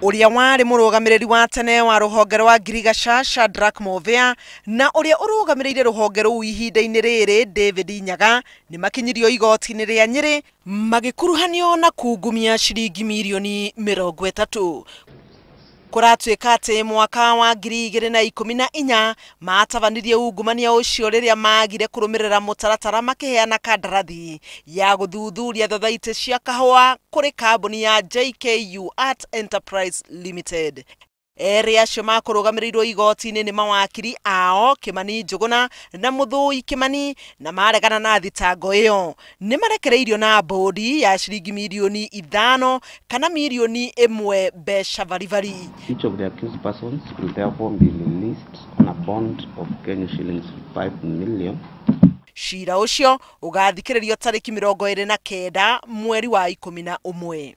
Ũrĩa warĩ mũrũgamĩrĩri wa tene wa rũhonge rwa Ngirigaca Shadrack Movea na ũrĩa ũrũgamĩrĩire rũhonge rũu ihinda-inĩ rĩrĩ David Nyaga nĩ makinyirio igoti-inĩ rĩa Nyĩrĩ magĩkuruhanio na kungumia ciringi mirioni 30. Kũratuĩka atĩ mwaka wa 2014 matabanirie ungumania ũcio rĩrĩa magire kũrũmĩrĩra mũtaratara makĩheana kandarathi ya gũthuthuria thothaitĩ cia kahũa kũrĩ kambuni ya JKU Art Enterprise Limited. Erĩ acio makũrũgamĩrĩirwo igoti-inĩ nĩ mawakiri ao Kimani Njũgũna na Mũthũi Kimani na maregana na thitango ĩyo. Nĩ marekereirio na mbũndi ya ciringi mirioni 5 kana mirioni 1 mbeca baribari. Each of the accused persons will therefore be released on a bond of Kenya shillings 5 million. Cira ũcio ũgathikĩrĩrio tarĩki 29 mweri wa 11.